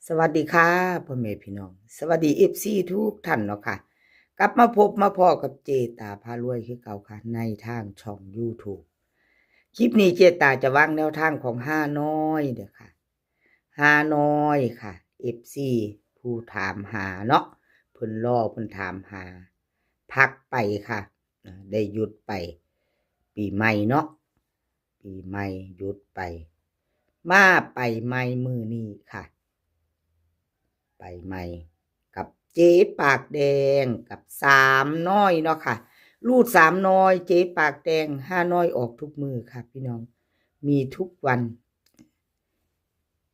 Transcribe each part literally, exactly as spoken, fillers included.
สวัสดีค่ะ พ่อแม่พี่น้อง สวัสดี เอฟซี ทุกท่านเนาะค่ะ กลับมาพบมาพ้อกับเจตาพารวยคือเก่าค่ะ ในทางช่อง YouTube คลิปนี้เจตาจะวางแนวทางของฮานอยเด้อค่ะ ฮานอยค่ะ เอฟซี ผู้ถามหาเนาะ เพิ่นรอเพิ่นถามหา พักไปค่ะ อ่า ได้หยุดไป ปีใหม่เนาะ ปีใหม่หยุดไป มาไปใหม่มื้อนี้ค่ะ ไปใหม่กับเจ๊ปากแดงกับสามน้อยเนาะค่ะ รูดสามน้อย เจ๊ปากแดง ฮานอยออกทุกมื้อค่ะพี่น้อง มีทุกวัน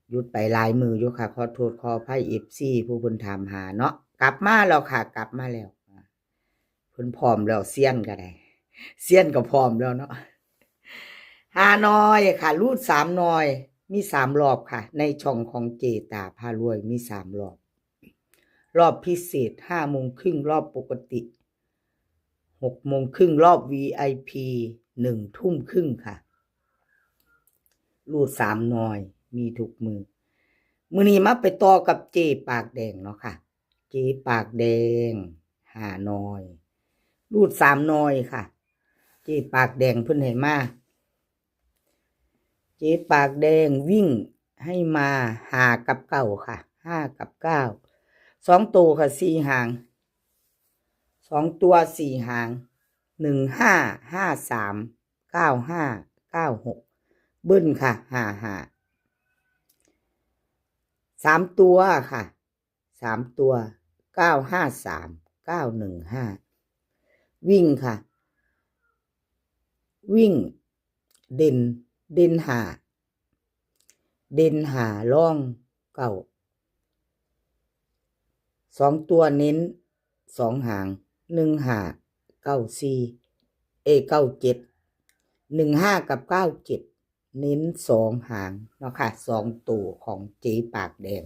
หยุดไปหลายมื้ออยู่ค่ะ ขอโทษขออภัย เอฟซี ผู้เพิ่นถามหาเนาะ กลับมาแล้วค่ะ กลับมาแล้ว เพิ่นพร้อมแล้ว เซียนก็ได้ เซียนก็พร้อมแล้วเนาะ ฮานอยค่ะ รูดสามน้อย มีสามรอบค่ะ ในช่องของเจตาพารวยมีสามรอบ รอบพิเศษห้าโมงครึ่ง รอบปกติหกโมงครึ่ง รอบ วี ไอ พี หนึ่งทุ่มครึ่งค่ะ รูดสามน้อย มีทุกมื้อ มื้อนี้มาไปต่อกับเจ๊ปากแดงเนาะค่ะ เจ๊ปากแดง ฮานอย รูดสามน้อยค่ะ เจ๊ปากแดงเพิ่นให้มา เจ๊ปากแดงวิ่งให้มาห้ากับเก้าค่ะ ห้ากับเก้า สองตัวค่ะ สี่หาง สองตัวสี่หาง หนึ่งห้า ห้าสาม เก้าห้า เก้าหก เบิ้ลค่ะ ห้าห้า สามตัวค่ะ สามตัว เก้าห้าสาม เก้าหนึ่งห้า วิ่งค่ะ วิ่ง เด่น เด่นห้า เด่นห้า รองเก้า สองตัวเน้นสองหาง หนึ่งห้า เก้าสี่ เอ้ย เก้าเจ็ด หนึ่งห้า กับ เก้าเจ็ด เน้นสองหางเนาะค่ะ สองตัวของเจ๊ปากแดง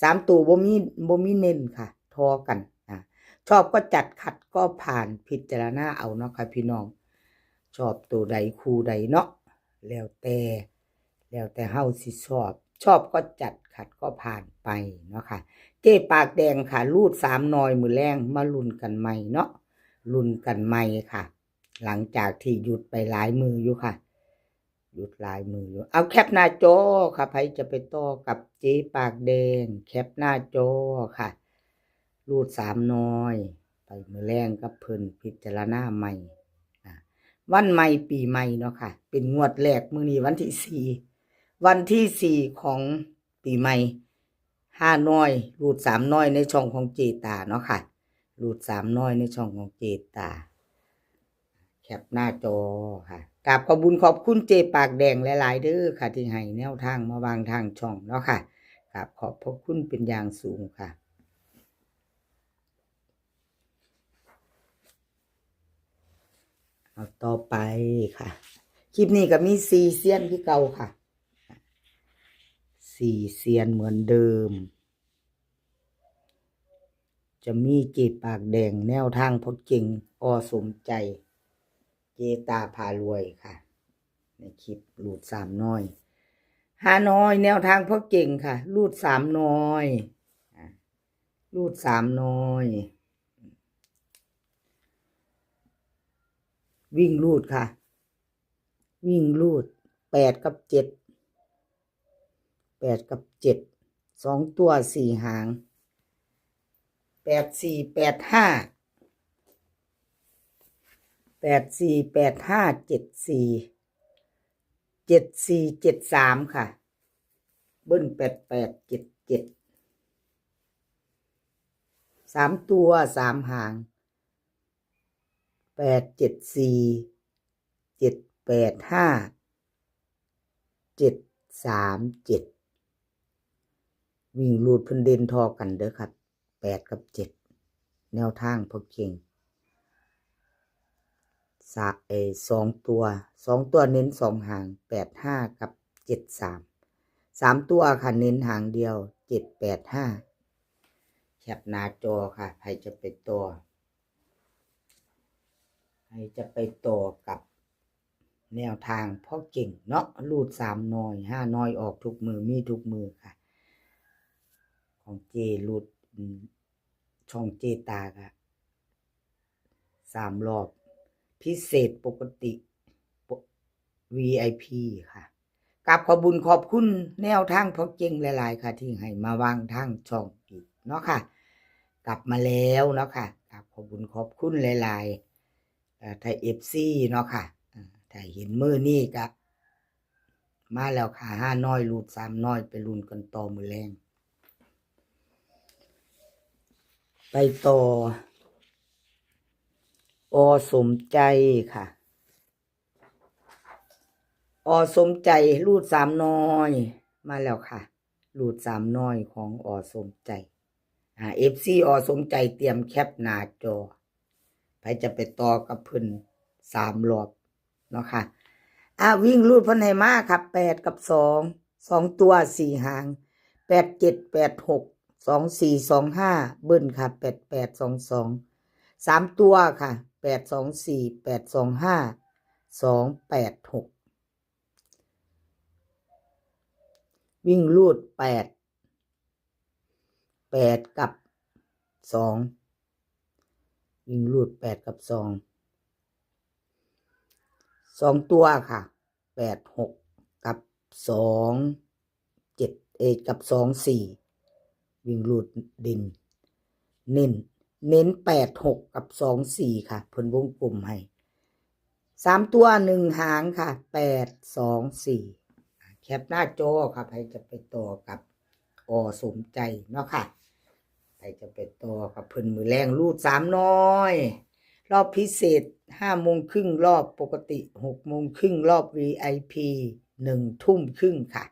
สามตัวบ่มี บ่มีเน้นค่ะ ทอกัน อ่ะ ชอบก็จัด ขัดก็ผ่าน พิจารณาเอาเนาะค่ะพี่น้อง ชอบตัวใดคู่ใดเนาะ แล้วแต่ แล้วแต่เฮาสิชอบ ชอบก็จัด ขัดก็ผ่านไปเนาะค่ะ เจ๊ปากแดงค่ะ รูดสามน้อยมื้อแลง มาลุ้นกันใหม่เนาะ ลุ้นกันใหม่ค่ะ หลังจากที่หยุดไปหลายมื้ออยู่ค่ะ หยุดหลายมื้ออยู่ เอาแคปหน้าจอค่ะ ไผจะไปต่อกับเจ๊ปากแดง แคปหน้าจอค่ะ รูดสามน้อย ไปมื้อแลงกับเพิ่น พิจารณาใหม่ อ่ะ วันใหม่ปีใหม่เนาะค่ะ เป็นงวดแรก มื้อนี้วันที่สี่ วันที่สี่ของปีใหม่ ฮานอย รูดสามน้อยในช่องของเจตาเนาะค่ะ รูดสามน้อยในช่องของเจตา แคปหน้าจอค่ะ กราบขอบบุญขอบคุณเจ๊ปากแดงหลายๆเด้อค่ะ ที่ให้แนวทางมาวางทางช่องเนาะค่ะ กราบขอบพระคุณเป็นอย่างสูงค่ะ เอาต่อไปค่ะ คลิปนี้ก็มีสี่เซียนคือเก่าค่ะ สี่เซียนเหมือนเดิม จะมีเจ๊ปากแดง แนวทางพ่อเก่ง อ.สมใจ เจตาพารวยค่ะ ในคลิปรูดสามน้อย ฮานอย แนวทางพ่อเก่งค่ะ รูดสามน้อย อ่ะ รูดสามน้อย วิ่งรูดค่ะ วิ่งรูด แปดกับเจ็ด แปดกับเจ็ด สองตัวสี่หาง แปดสี่ แปดห้า แปดสี่ แปดห้า เจ็ดสี่ เจ็ดสี่ เจ็ดสามค่ะ เบิ้ล แปดแปด เจ็ดเจ็ด สามตัวสามหาง แปดเจ็ดสี่ เจ็ดแปดห้า เจ็ดสามเจ็ด วิ่งรูดเพิ่นเด่นทอกันเด้อค่ะ แปดกับเจ็ด แนวทางพ่อเก่ง สะ เอ่อ สองตัว สองตัวเน้นสองหาง แปดห้า กับ เจ็ดสาม สามตัวค่ะ เน้นหางเดียว เจ็ดแปดห้า แคปหน้าจอค่ะ ไผจะไปต่อ ไผจะไปต่อกับแนวทางพ่อเก่งเนาะ รูดสามน้อย ฮานอยออกทุกมื้อ มีทุกมื้อค่ะ ของเจหลุด อืม ช่องเจตาก็สามรอบ พิเศษ ปกติ วีไอพี ค่ะ กราบขอบบุญขอบคุณแนวทางพ่อเก่งหลายๆ ค่ะ ที่ให้มาวางทางช่องอีกเนาะค่ะ กลับมาแล้วเนาะค่ะ กราบขอบบุญขอบคุณหลายๆ เอ่อ ถ้า เอฟซี เนาะค่ะ เอ่อ ถ้าเห็นมื้อนี้ก็ มาแล้วค่ะ ห้าน้อย รูดสามน้อย ไปลุ้นกันต่อมื้อแลง ไปต่อ อ.สมใจค่ะ อ.สมใจ รูดสามน้อย มาแล้วค่ะ รูดสามน้อยของ อ.สมใจ อ่า เอฟซี อ.สมใจ เตรียมแคปหน้าจอ ไผจะไปต่อกับเพิ่นสามรอบเนาะค่ะ อ่า วิ่งรูดเพิ่นให้มาค่ะ แปดกับสอง สองตัวสี่หาง แปดเจ็ด แปดหก สองสี่ สองห้า เบิ้ลค่ะ แปดแปด สองสอง สามตัวค่ะ แปดสองสี่ แปดสองห้า สองแปดหก วิ่งรูดแปด แปดกับสอง วิ่งรูดแปดกับสอง สองตัวค่ะ แปดหก กับสองเจ็ด เอย กับสองสี่ วิ่งรูดเด่น เน้น เน้นแปดหก กับสองสี่ ค่ะ เพิ่นวงกลมให้ สามตัวหนึ่งหางค่ะ แปดสองสี่ แคปหน้าจอค่ะ ไผจะไปต่อกับ อ.สมใจเนาะค่ะ ไผจะไปต่อกับเพิ่นมื้อแลง รูดสามน้อย รอบพิเศษห้าโมงครึ่ง รอบปกติหกโมงครึ่ง รอบ วีไอพี หนึ่งทุ่มครึ่งค่ะ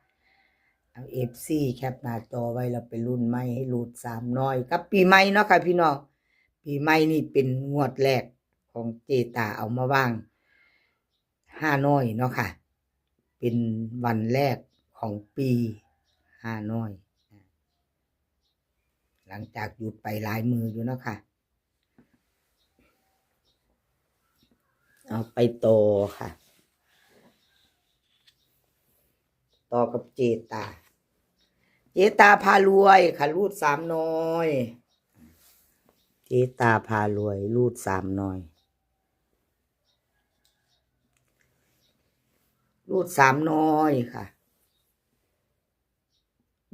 เอา เอฟซี แคปหน้าจอไว้แล้วไปลุ้นใหม่ให้รูดสามน้อย กับปีใหม่เนาะค่ะพี่น้อง ปีใหม่นี่เป็นงวดแรกของเจตาเอามาวาง ห้าน้อยเนาะค่ะ เป็นวันแรกของปีห้าน้อย หลังจากหยุดไปหลายมื้ออยู่เนาะค่ะ เอาไปต่อค่ะ ต่อกับเจตา เจตาพารวยค่ะ รูดสามน้อย เจตาพารวย รูดสามน้อย รูดสามน้อยค่ะ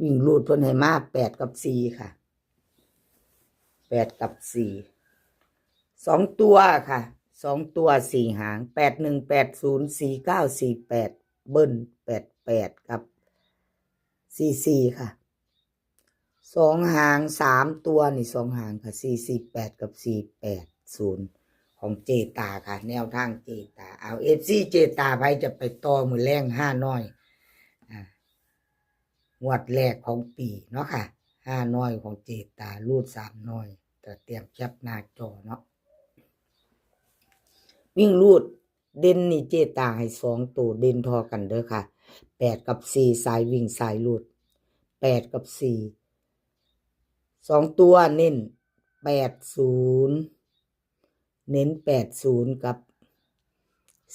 วิ่งรูดเพิ่นให้มาแปดกับสี่ค่ะ แปดกับสี่ สองตัวค่ะ สองตัวสี่หาง แปดหนึ่ง แปดศูนย์ สี่เก้า สี่แปด เบิ้ล แปดแปด กับ สี่สี่ ค่ะ สองหาง สามตัวนี่ สองหางค่ะ สี่สี่แปด กับ สี่แปดศูนย์ ของเจตาค่ะ แนวทางเจตา เอา เอฟซี เจตา ไผจะไปต่อมื้อแลงห้าน้อย อ่า งวดแรกของปีเนาะค่ะ ห้าน้อยของเจตา รูดสามน้อย ก็เตรียมแคปหน้าจอเนาะ วิ่งรูด เด่นนี่เจตาให้สองตัวเด่นท่อกันเด้อค่ะ แปดกับสี่ สายวิ่งสายรูด แปดกับสี่ สองตัวเน้น แปดศูนย์ เน้น แปดศูนย์ กับ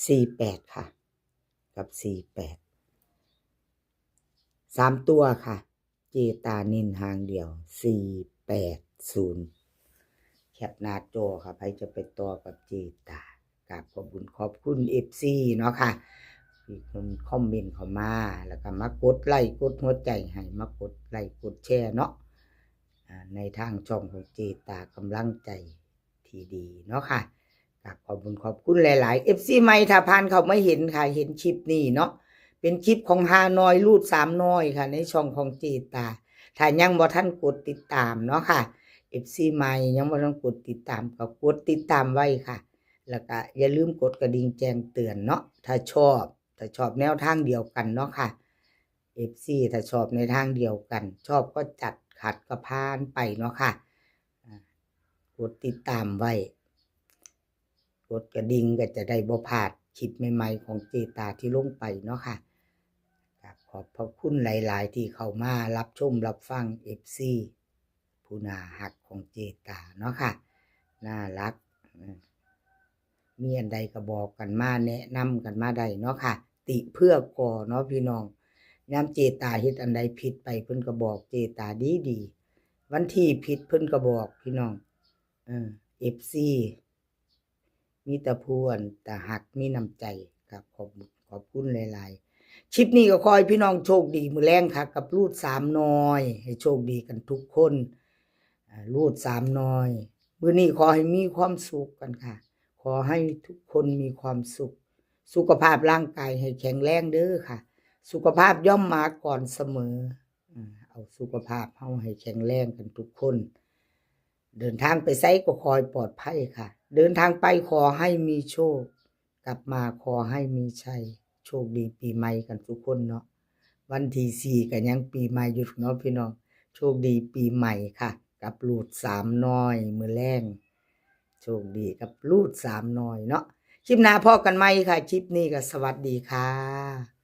สี่แปด ค่ะ กับ สี่แปด สามตัวค่ะ เจตาเน้นหางเดียว สี่แปดศูนย์ แคปหน้าจอค่ะ ไผจะไปต่อกับเจตา กราบขอบบุญขอบคุณ เอฟซี เนาะค่ะ ที่เพิ่นคอมเมนต์เข้ามา แล้วก็มากดไลค์กดหัวใจให้ มากดไลค์กดแชร์เนาะ อ่า ในทางช่องของเจตากำลังใจที่ดีเนาะค่ะ กราบขอบคุณขอบคุณหลายๆ เอฟซี ใหม่ ถ้าผ่านเข้ามาเห็นค่ะ เห็นคลิปนี้เนาะ เป็นคลิปของห้าน้อย รูดสามน้อยค่ะ ในช่องของเจตา ถ้ายังบ่ทันกดติดตามเนาะค่ะ เอฟซี ใหม่ยังบ่ทันกดติดตามก็กดติดตามไว้ค่ะ แล้วก็อย่าลืมกดกระดิ่งแจ้งเตือนเนาะ ถ้าชอบ ถ้าชอบแนวทางเดียวกันเนาะค่ะ เอฟซี ถ้าชอบในทางเดียวกัน ชอบก็จัด ขัดก็ผ่านไปเนาะค่ะ อ่า กดติดตามไว้ กดกระดิ่งก็จะได้บ่พลาดคลิปใหม่ๆ ของเจตาที่ลงไปเนาะค่ะ ครับ ขอบพระคุณหลายๆ ที่เข้ามารับชมรับฟัง เอฟซี ผู้น่าฮักของเจตาเนาะค่ะ น่ารัก อืม มีอันใดก็บอกกันมา แนะนำกันมาได้เนาะค่ะ ติเพื่อก่อเนาะพี่น้อง ยามเจตาเฮ็ดอันใดผิดไป เพิ่นก็บอกเจตาดี วันที่ผิดเพิ่นก็บอกพี่น้อง เออ เอฟซี มีแต่ผู้อันตาฮักมีน้ำใจครับ ขอบขอบคุณหลายๆ คลิปนี้ก็ขอให้พี่น้องโชคดีมื้อแลงค่ะ กับรูดสามหน่อย ให้โชคดีกันทุกคน อ่า รูดสามหน่อย มื้อนี้ขอให้มีความสุขกันค่ะ ขอให้ทุกคนมีความสุข สุขภาพร่างกายให้แข็งแรงเด้อค่ะ สุขภาพย่อมมาก่อนเสมอ อ่า เอาสุขภาพเฮาให้แข็งแรงกันทุกคน เดินทางไปไสก็ขอให้ปลอดภัยค่ะ เดินทางไปขอให้มีโชค กลับมาขอให้มีชัย โชคดีปีใหม่กันทุกคนเนาะ วันที่สี่ก็ยังปีใหม่อยู่เนาะพี่น้อง โชคดีปีใหม่ค่ะ กับรูดสามหน่อยมื้อแลง โชคดีกับรูดสามหน่อยเนาะ คลิปหน้าพ้อกันใหม่ค่ะ คลิปนี้ก็สวัสดีค่ะ